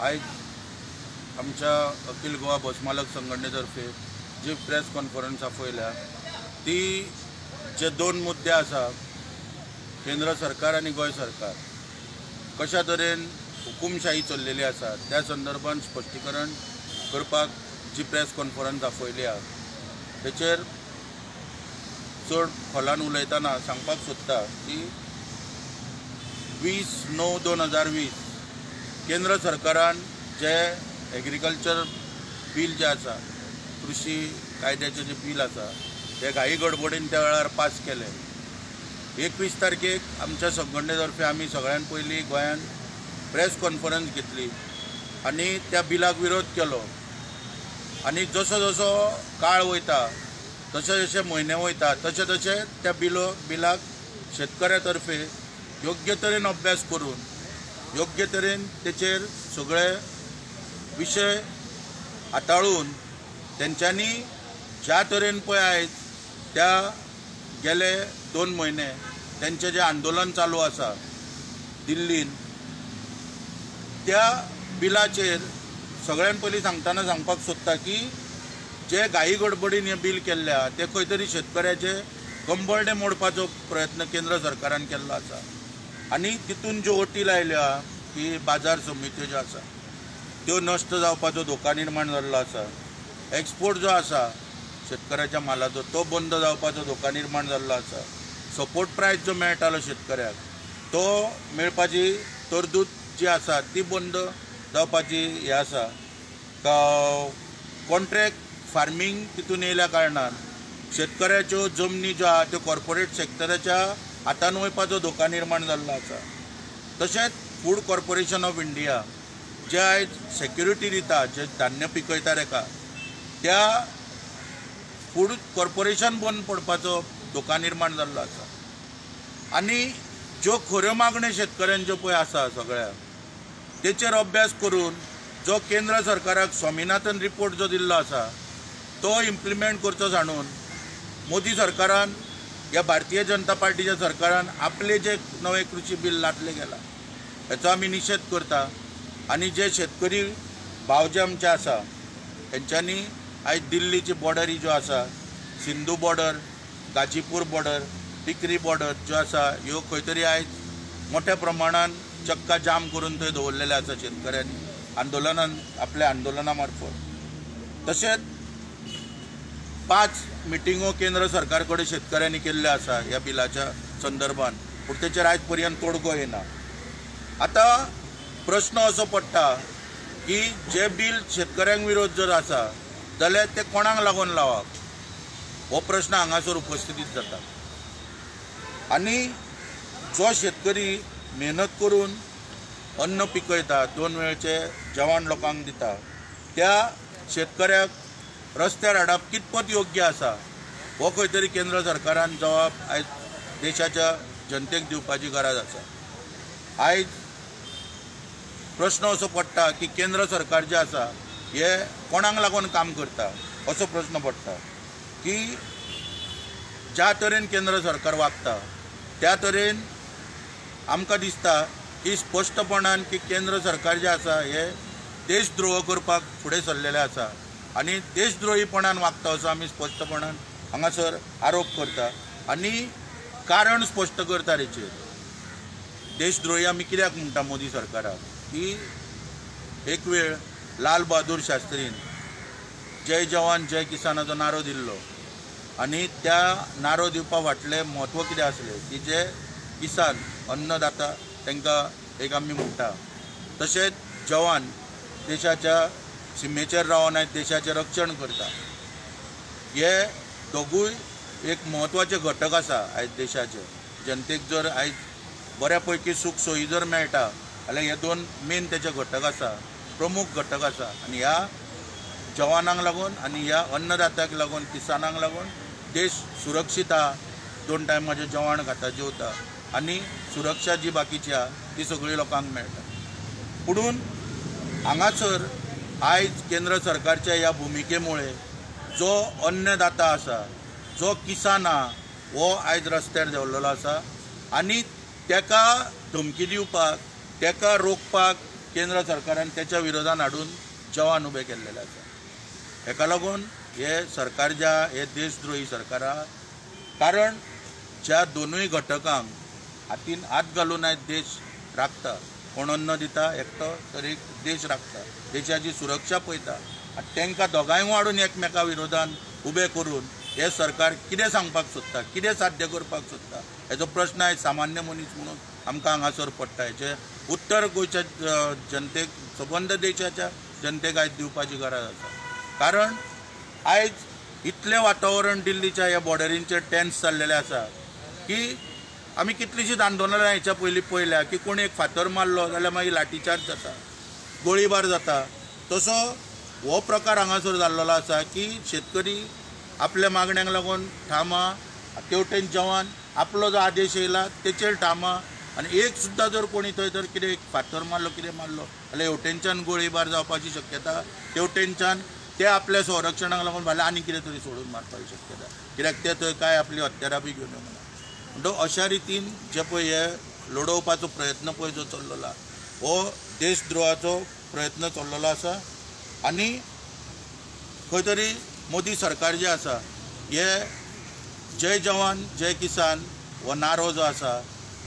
आयज आमच्या अखिल गोवा बसमालक संघटनेतर्फे जी प्रेस कॉन्फरन्स आपयल्या ती जे दोन मुद्दे आसा, केंद्र सरकार आनी गोंय सरकार कशा तरेन हुकुमशाही चल्लेली आसा त्या संदर्भात स्पश्टीकरण करपाक जी प्रेस कॉन्फरन्स आपयली आसा तेचेर चड खोलान उलयतना सांगपाक सोदता की 20/9/2020 केंद्र सरकारान जे एग्रीकल्चर बील जे आसा, कृषी कायद्याचें जें बील आसा ते घाई गडबडीन त्या वेळार पास केलें. 21 तारखेक आमच्या संघटनेतर्फे आमी सगळ्यान पयलीं गोंयांत प्रेस कॉन्फरन्स घेतली आनी त्या बिलाक विरोध केलो. आनी जसो जसो काळ वयता, तशे जशे म्हयने वयता, तशे तशे त्या बिलाक शेतकऱ्या तर्फे योग्य तरेन अभ्यास करून योग्य तरेन तेचेर सगळे विशय हाताळून तेंच्यांनी ज्या तरेन पळय आयज त्या गेले 2 म्हयने तेंचें जें आंदोलन चालू आसा दिल्लीन, त्या बिलाचेर सगळ्यान पयलीं सांगतना सांगपाक सोदता की जे घाई गडबडीन हें बील केल्लें आसा तें खंय तरी शेतकऱ्याचे कंबरडे मोडपाचो प्रयत्न केंद्र सरकारान केल्लो आसा. आनी तितून ज्यो अटी लायल्या की बाजार समित्यो ज्यो आसा त्यो नश्ट जावपाचो धोका निर्माण जाल्लो आसा, एक्सपोर्ट जो आसा शेतकऱ्याच्या मालाचो तो बंद जावपाचो धोका निर्माण जाल्लो आसा, सपोर्ट प्रायस जो मेळटालो शेतकऱ्याक तो मेळपाची तरतूद जी आसा ती बंद जावपाची हें आसा. कॉन्ट्रॅक्ट फार्मींग तितून येयल्या कारणान शेतकऱ्याच्यो जमनी ज्यो आहा त्यो कॉर्पोरेट सेक्टराच्या हातान वयपाचो धोका निर्माण जाल्लो आसा. तशेंच फूड कॉर्पोरेशन ऑफ इंडिया जे आयज सेक्युरिटी दिता, जे धान्य पिकयता तेका, त्या फूड कॉर्पोरेशन बंद पडपाचो धोका निर्माण जाल्लो आसा. आनी ज्यो खऱ्यो मागण्यो शेतकऱ्यांच्यो पळय आसा सगळ्या तेचेर अभ्यास करून जो केंद्र सरकाराक स्वामीनाथन रिपोर्ट जो दिल्लो आसा तो इम्प्लिमेंट करचो जाणून मोदी सरकारान या भारतीय जनता पार्टीच्या सरकारान आपले जे नवे कृषी बील लादले गेला हेचो आमी निशेध करता. आनी जे शेतकरी भाव जे आमचे आसा तेंच्यांनी आयज दिल्लीची बॉर्डरी ज्यो आसा, Singhu border, Ghazipur border, Tikri border ज्यो आसा ह्यो खंय तरी आयज मोठ्या प्रमाणान चक्का जाम करून थंय दवरलेले आसा शेतकऱ्यांनी आंदोलनान, आपल्या आंदोलना मार्फत. तशेंच 5 मिटिंगो केंद्र सरकार कडेन शेतकऱ्यांनी केल्ल्यो आसा ह्या बिलाच्या संदर्भात, पूण तेचेर आयज पर्यंत तोडगो येना. आतां प्रश्न असो पडटा की जे बील शेतकऱ्यांक विरोध जर आसा जाल्यार ते कोणाक लागून लावप हो प्रश्न हांगासर उपस्थितीत जाता. आनी जो शेतकरी मेहनत करून अन्न पिकयता, 2 वेळचे जेवण लोकांक दिता, त्या शेतकऱ्याक रस्त्यार हाडप कितपत योग्य आसा हो खंय तरी केंद्र सरकारान जबाब आयज देशाच्या जनतेक दिवपाची गरज आसा. आयज प्रश्न असो पडटा की केंद्र सरकार जें आसा हे कोणाक लागून काम करता असो प्रश्न पडटा की ज्या तरेन केंद्र सरकार वागता त्या तरेन आमकां दिसता की स्पश्टपणान की केंद्र सरकार जें आसा हे देशद्रोह करपाक फुडें सरलेलें आसा आनी देशद्रोहीपणान वागता असो आमी स्पश्टपणान हांगासर आरोप करता आनी कारण स्पश्ट करता. हेचेर देशद्रोही आमी कित्याक म्हणटा मोदी सरकाराक की एक वेळ लाल बहादूर शास्त्रीन जय जवान जय किसानाचो नारो दिल्लो आनी त्या नारो दिवपा फाटलें म्हत्व कितें आसलें की जे किसान अन्नदाता तांकां एक आमी म्हणटा, तशेंच जवान देशाच्या सिमेचेर रावन आयज देशाचें रक्षण करता, हे दोगूय एक म्हत्वाचे घटक आसा आयज देशाचे जनतेक. जर आयज बऱ्या पैकी सूख सोयी जर मेळटा जाल्यार हे 2 मेन तेचे घटक आसा, प्रमुख घटक आसा. आनी ह्या जवानांक लागून आनी ह्या अन्नदात्याक लागून, किसानांक लागून देश सुरक्षीत आहा, 2 टायमाचें जेवण खाता जेवता आनी सुरक्षा जी बाकीची आहा ती सगळी लोकांक मेळटा. पुणून हांगासर आयज केंद्र सरकारच्या ह्या भुमिकेमुळे जो अन्नदाता आसा, जो किसान आहा, हो आयज रस्त्यार देंवलेलो आसा आनी तेका धमकी दिवपाक, तेका रोखपाक केंद्र सरकारान त्याच्या विरोधान हाडून जवान उबे केल्लेले आसा. हेका लागून हे सरकार ज्या हे देशद्रोही सरकारा, कारण ज्या दोनूय घटकांक हातीन हात घालून आयज देश राखता, कोण अन्न दिता एकटो तर एक देश राखता, देशाची सुरक्षा पळयता, आनी तांकां दोगांय हाडून एकमेका विरोधान उबे करून हे सरकार कितें सांगपाक सोदता, कितें साध्य करपाक सोदता हेचो प्रश्न आयज सामान्य मनीस म्हणून आमकां हांगासर पडटा. हेचें उत्तर गोंयच्या जनतेक, सबंद देशाच्या जनतेक आयज दिवपाची गरज आसा. कारण आयज इतलें वातावरण दिल्लीच्या ह्या बॉर्डरींचेर टेन्स जाल्लेलें आसा की आमी कितलींशींच आंदोलनां हेच्या पयलीं पळयल्या की कोण एक फातर मारलो जाल्यार मागीर लाठीचार्ज जाता, गोळीबार जाता. तसो हो प्रकार हांगासर जाल्लो आसा की शेतकरी आपल्या मागण्यांक लागून ठाम आहा, तेवटेन जवान आपलो जो आदेश येयला तेचेर ठाम आहा, आनी एक सुद्दां जर कोणी थंय जर कितें एक फातर मारलो कितें मारलो जाल्यार हेवटेनच्यान गोळीबार जावपाची शक्यता, तेवटेनच्यान ते आपल्या संरक्षणाक लागून फाल्यां आनी कितें तरी सोडून मारपाची शक्यता, कित्याक ते थंय कांय आपली हत्यारां बी घेवन येवना. म्हणटकच अशा रितीन जे पळय हे लडोवपाचो प्रयत्न पळय जो चल्लेलो आहा हो देशद्रोहाचो प्रयत्न चल्लेलो आसा. आनी खंय तरी मोदी सरकार जे आसा हे जय जवान जय किसान हो नारो जो आसा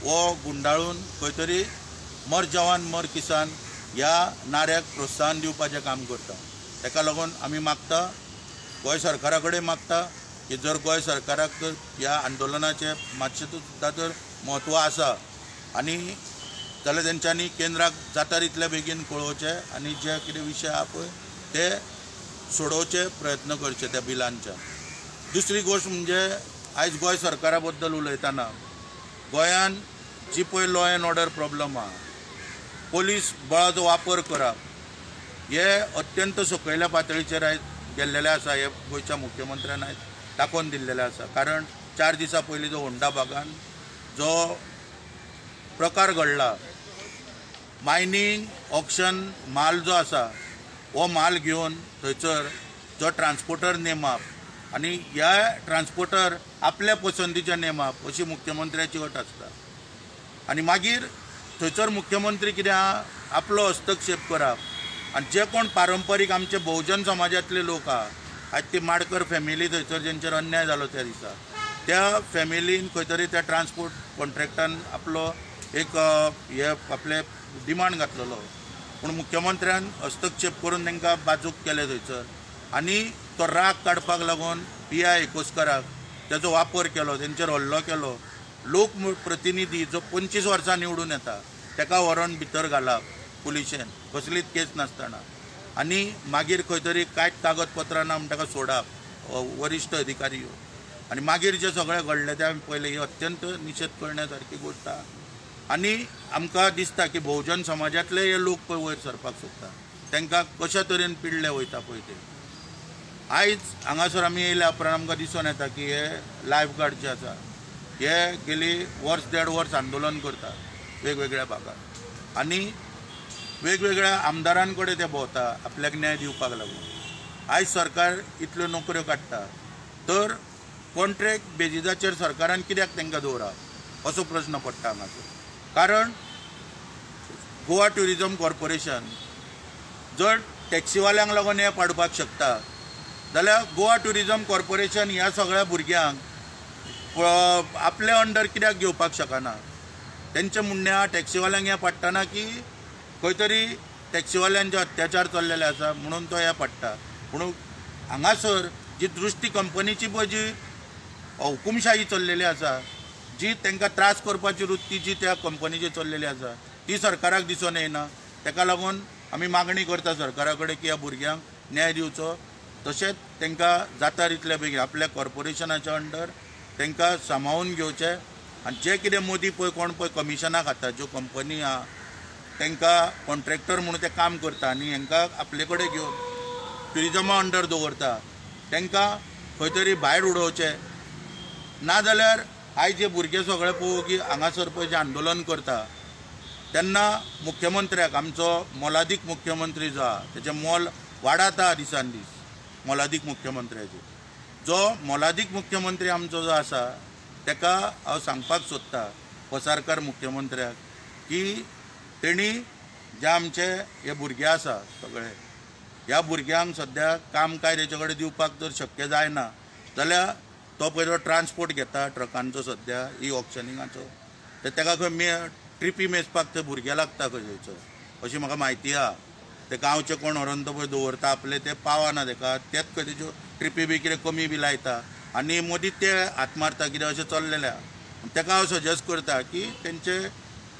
हो गुंडाळून खंय तरी मर जवान मर किसान ह्या नाऱ्याक प्रोत्साहन दिवपाचें काम करता. ताका लागून आमी मागता, गोंय सरकारा कडेन मागता की जर गोंय सरकाराक तर ह्या आंदोलनाचें मातशें सुद्दां तर म्हत्व आसा आनी जाल्यार तेंच्यांनी केंद्राक जाता तितल्या बेगीन कळोवचें आनी जे कितें विशय आहा पळय ते सोडोवचे प्रयत्न करचे त्या बिलांच्या. दुसरी गोश्ट म्हणजे आयज गोंय सरकारा बद्दल उलयतना गोंयान जी पळय लॉ एंड ऑर्डर प्रॉब्लम आहा, पोलीस बळाचो वापर करप हे अत्यंत सकयल्या पातळीचेर आयज गेल्लेले आसा, हे गोंयच्या मुख्यमंत्र्यान आयज दाखोवन दिल्लेले आसा. कारण 4 दिसां पयलीं जो होंडा बागान जो प्रकार घडला, मायनींग ऑक्शन माल जो आसा हो माल घेवन थंयसर जो ट्रान्सपोर्टर नेमाप आनी ह्या ट्रान्सपोर्टर आपल्या पसंतीच्या नेमाप अशी मुख्यमंत्र्याची अट आसता, आनी मागीर थंयसर मुख्यमंत्री कितें आहा आपलो हस्तक्षेप करप आनी जे कोण पारंपरीक आमचे बहुजन समाजांतले लोक आहा, आयज ती माडकर फॅमिली थंयसर जेंचेर अन्याय जालो त्या दिसा, त्या फॅमिलीन खंय तरी त्या ट्रान्सपोर्ट कॉन्ट्रॅक्टान आपलो एक हे आपले डिमांड घातलेलो, पूण मुख्यमंत्र्यान हस्तक्षेप करून तांकां बाजूक केले थंयसर आनी तो राग काडपाक लागून पी I एकोस्कराक तेजो वापर केलो, तेंचेर हल्लो केलो. लोक प्रतिनिधी जो 25 वर्सां निवडून येता ताका व्हरोन भितर घालप पुलिशेन कसलीच केस नासतना आनी मागीर खंय तरी कांयच कागदपत्रां ना म्हण ताका सोडप वरिश्ठ अधिकारी ह्यो, आनी मागीर जें सगळें घडलें तें आमी पळयलें. ही अत्यंत निशेध करण्या सारकी गोश्ट आहा आनी आमकां दिसता की बहुजन समाजांतले हे लोक पळय वयर सरपाक सोदता, तांकां कशा तरेन पिडले वयता पळय ते. आयज हांगासर आमी येयल्या उपरांत आमकां दिसून येता की हे लायफ गार्ड जे आसा हे गेली वर्स 1.5 वर्स आंदोलन करता वेगवेगळ्या भागात आनी वेगवेगळ्या आमदारां कडेन ते भोंवता आपल्याक न्याय दिवपाक लागून. आयज सरकार इतल्यो नोकऱ्यो काडटा तर कॉन्ट्रॅक्ट बेजिसाचेर सरकारान कित्याक तांकां दवरप असो प्रश्न पडटा हांगासर. कारण गोवा ट्युरिजम कॉर्पोरेशन जर टॅक्सीवाल्यांक लागून हें पाडपाक शकता जाल्यार गोवा ट्युरिजम कॉर्पोरेशन ह्या सगळ्या भुरग्यांक आपल्या अंडर कित्याक घेवपाक शकना. तेंचें म्हणणें आहा टॅक्सीवाल्यांक हें पडटना की खंय तरी टॅक्सीवाल्यांचे अत्याचार चल्लेले आसा म्हणून तो हें पडटा. पूण हांगासर जी दृश्टी कंपनीची पळय जी हुकुमशाही चल्लेली आसा, जी तांकां त्रास करपाची वृत्ती जी त्या कंपनीची चल्लेली आसा ती सरकाराक दिसून येना. ताका लागून आमी मागणी करता सरकारा कडेन की ह्या भुरग्यांक न्याय दिवचो, तशेंच तांकां जाता तितल्या बेगीन आपल्या कॉर्पोरेशनाच्या अंडर तांकां सामावून घेवचें. आनी जे कितें मोदी पळय कोण पळय कमिशनां खाता, ज्यो कंपनी आहा तांकां कॉन्ट्रॅक्टर म्हणून ते काम करता आनी हांकां आपले कडेन घेवन ट्युरिजमा अंडर दवरता, तांकां खंय तरी भायर उडोवचें. नाजाल्यार आयज जे भुरगे सगळे पळोवं की हांगासर पळय जे आंदोलन करता तेन्ना मुख्यमंत्र्याक, आमचो मोलादीक मुख्यमंत्री जो आहा तेचें मोल वाडत दिसान दीस, मोलादीक मुख्यमंत्र्याचें जो मोलादीक मुख्यमंत्री आमचो जो आसा ताका हांव सांगपाक सोदता पसारकार मुख्यमंत्र्याक की तेणी जे आमचे हे भुरगे आसा सगळे ह्या भुरग्यांक सद्या काम काय तेचे कडेन दिवपाक जर शक्य जायना जाल्यार तो पयलो ट्रान्सपोर्ट घेता ट्रकांचो सद्या ई ऑक्शनिंगाचो तर ताका खंय ट्रिपी मेजपाक ते भुरगे लागता खंय थंयसर अशी म्हाका म्हायती आहा. ते गांवचे कोण व्हरोन तो पळय दवरता आपले ते पावना ताका तेच खंय तेज्यो ट्रिपी बी कितें कमी बी लायता आनी मदींच ते हात मारता कितें अशें चल्लेलें आहा. ताका हांव सजेस्ट करता की तेंचे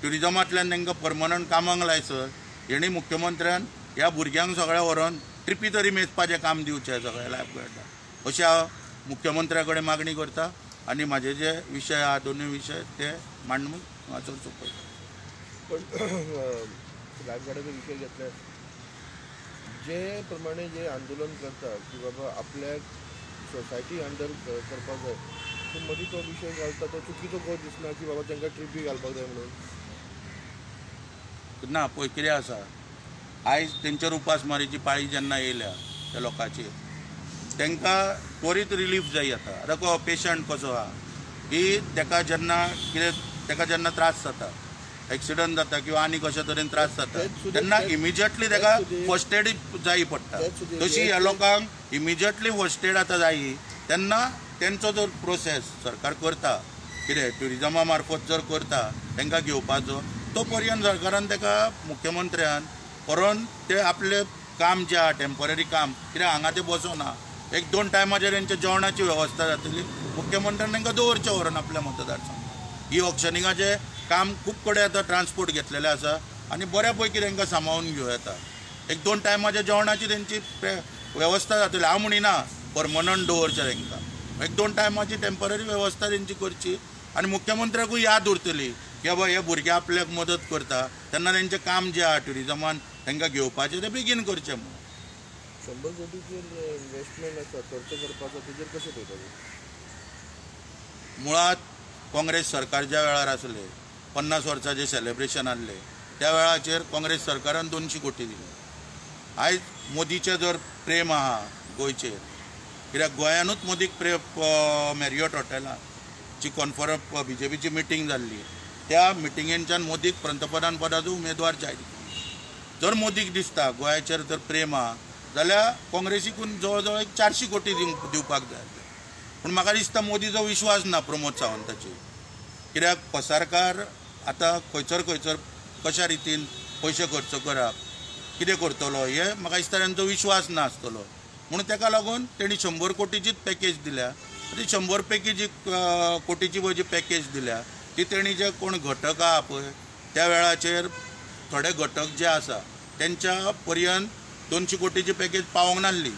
ट्युरिजमांतल्यान तांकां परमनंट कामाक लायसर हेणी मुख्यमंत्र्यान ह्या भुरग्यांक सगळ्या व्हरोन ट्रिपी तरी मेजपाचें काम दिवचें सगळ्या लायफ गार्डाक अशें हांव मुख्यमंत्र्या कडेन मागणी करता आनी म्हाजे जे विशय आहा दोनूय विशय ते मांडून हांगासर सोंपयता. पण लायफ गार्डाचो विशय घेतल्यार जे प्रमाणे जे आंदोलन करता की बाबा आपल्याक सोसायटी अंडर करपाक जाय पूण मदीं तो विशय घालता तो चुकीचो कसो दिसना की बाबा तांकां ट्रिपी घालपाक जाय म्हणून? ना पळय कितें आसा आयज तेंचेर उपासमारीची पाळी जेन्ना येयल्या त्या लोकांचेर तांकां त्वरीत रिलीफ जाय. आतां आतां पेशंट कसो आहा की ताका जेन्ना कितें ताका जेन्ना त्रास जाता एक्सिडंट जाता किंवा आनी कशा तरेन त्रास जाता तेन्ना इमिजिएटली ताका फर्स्ट एड जाय पडटा. तशी ह्या लोकांक इमिजिएटली फर्स्ट एड आतां जायी तेन्ना तेंचो जर प्रोसेस सरकार करता कितें ट्युरिजमा मार्फत जर करता तांकां घेवपाचो तो पर्यंत सरकारान ताका मुख्यमंत्र्यान व्हरोन ते आपलें काम जें आहा टेम्पररी काम कित्याक हांगा ते बसोना एक दोन टायमाचेर तेंच्या जेवणाची वेवस्था जातली मुख्यमंत्र्यान तांकां दवरचें व्हरोन आपल्या मतदारसंघात. ही ऑक्शनिंगाचें काम खूब कडेन आतां ट्रान्सपोर्ट घेतलेलें आसा आनी बऱ्या पैकी तांकां सांबाळून घेवं येता. एक दोन टायमाच्या जेवणाची तेंची वेवस्था जातली. हांव म्हणिना परमनंट दवरचें तांकां, एक दोन टायमाची टेम्पररी वेवस्था तेंची करची आनी मुख्यमंत्र्याकूय याद उरतली की बाबा हे भुरगे आपल्याक मदत करता तेन्ना तेंचें काम जें आहा ट्युरिजमान तांकां घेवपाचें तें बेगीन करचें म्हणून. 100 कोटीचेर इन्वेस्टमेंट आसा खर्च करपाचो तेजेर कशें पळयता? मुळांत काँग्रेस सरकार ज्या वेळार आसले 50 वर्सांचें सेलेब्रेशन आहलें त्या वेळाचेर काँग्रेस सरकारान 200 कोटी दिले. आयज मोदीचें जर प्रेम आहा गोंयचेर कित्याक गोंयानूच मोदीक प्रेम मॅरियट हॉटेलांत जी कॉन्फरन्स बीजेपीची मिटींग जाल्ली त्या मिटिंगेनच्यान मोदीक पंतप्रधान पदाचो उमेदवार जाहीर केलो. जर मोदीक दिसता गोंयाचेर जर प्रेम आहा जाल्यार काँग्रेसीकून जवळ जवळ एक 400 कोटी दिवपाक जाय. पूण म्हाका दिसता मोदीचो विश्वास ना प्रमोद सावंताचेर कित्याक पसारकार आतां खंयसर खंयसर कशा रितीन पयशे खर्च करप कितें करतलो हे म्हाका दिसता तेंचो विश्वास ना आसतलो म्हणून ताका लागून तेणी 100 कोटीचीच पॅकेज दिल्या. ती 100 पॅकेजी कोटीची पळय जी पॅकेज दिल्या ती तेणी जे कोण घटक आहा पळय त्या वेळाचेर थोडे घटक जे आसा तेंच्या पर्यंत 200 कोटीची पॅकेज पावोंक नासली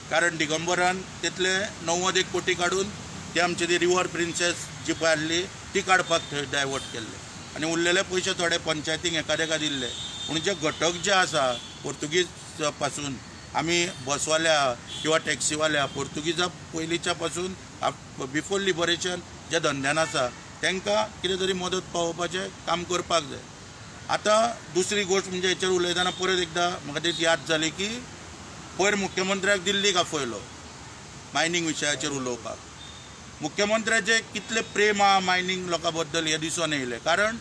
कारण दिगंबरान तितले 91 कोटी काडून ते आमची ती रिवर प्रिन्सेस जी पळय आहली ती काडपाक थंय डायवर्ट केल्ले आनी उरलेले पयशे थोडे पंचायतींक एकादेका दिल्ले. पूण जे घटक जे आसा पोर्तुगीज पासून आमी बसवाल्या किंवा टॅक्सीवाल्या पोर्तुगीजा पयलींच्या पासून बिफोर लिबरेशन जे धंद्यान आसा तांकां कितें तरी मदत पावोवपाचें काम करपाक जाय. आतां दुसरी गोश्ट म्हणजे हेचेर उलयतना परत एकदां म्हाका ती याद जाली की पयर मुख्यमंत्र्याक दिल्लीक आफयलो मायनींग विशयाचेर उलोवपाक. मुख्यमंत्र्याचें कितलें प्रेम आहा मायनींग लोकां बद्दल हें दिसून येयलें कारण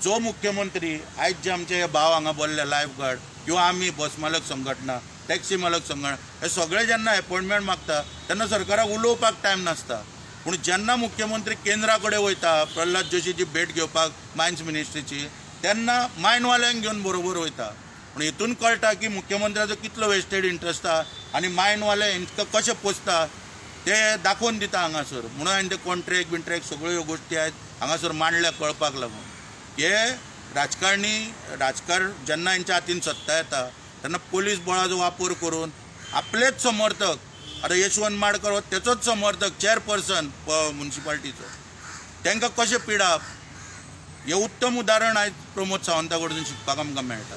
जो मुख्यमंत्री आयज जे आमचे हे भाव हांगा बसले लायफ गार्ड किंवा आमी बस मालक संघटना टॅक्सी मालक संघटना हे सगळे जेन्ना एपॉयंटमेंट मागता तेन्ना सरकाराक उलोवपाक टायम नासता. पूण जेन्ना मुख्यमंत्री केंद्रा कडेन वयता प्रल्हाद जोशीची भेट घेवपाक मायन्स मिनिस्ट्रीची तेन्ना मायनवाल्यांक घेवन बरोबर वयता. पूण हितून कळटा की मुख्यमंत्र्याचो कितलो वेस्टेड इंट्रस्ट आहा आनी मायनवाले हेंकां कशें पोसता ते दाखोवन दिता हांगासर. म्हणून हांवें ते कॉन्ट्रॅक्ट बिंट्रॅक्ट सगळ्यो ह्यो गोश्टी आयज हांगासर मांडल्या कळपाक लागून हे राजकारणी राजकारण जेन्ना हेंच्या हातीन सत्ता येता तेन्ना पोलीस बळाचो वापर करून आपलेच समर्थक आतां यशवंत माडकर हो तेचोच समर्थक चेअरपर्सन मुन्सिपाल्टीचो तांकां कशें पिडाप हे उत्तम उदाहरण आयज प्रमोद सावंता कडसून शिकपाक आमकां मेळटा.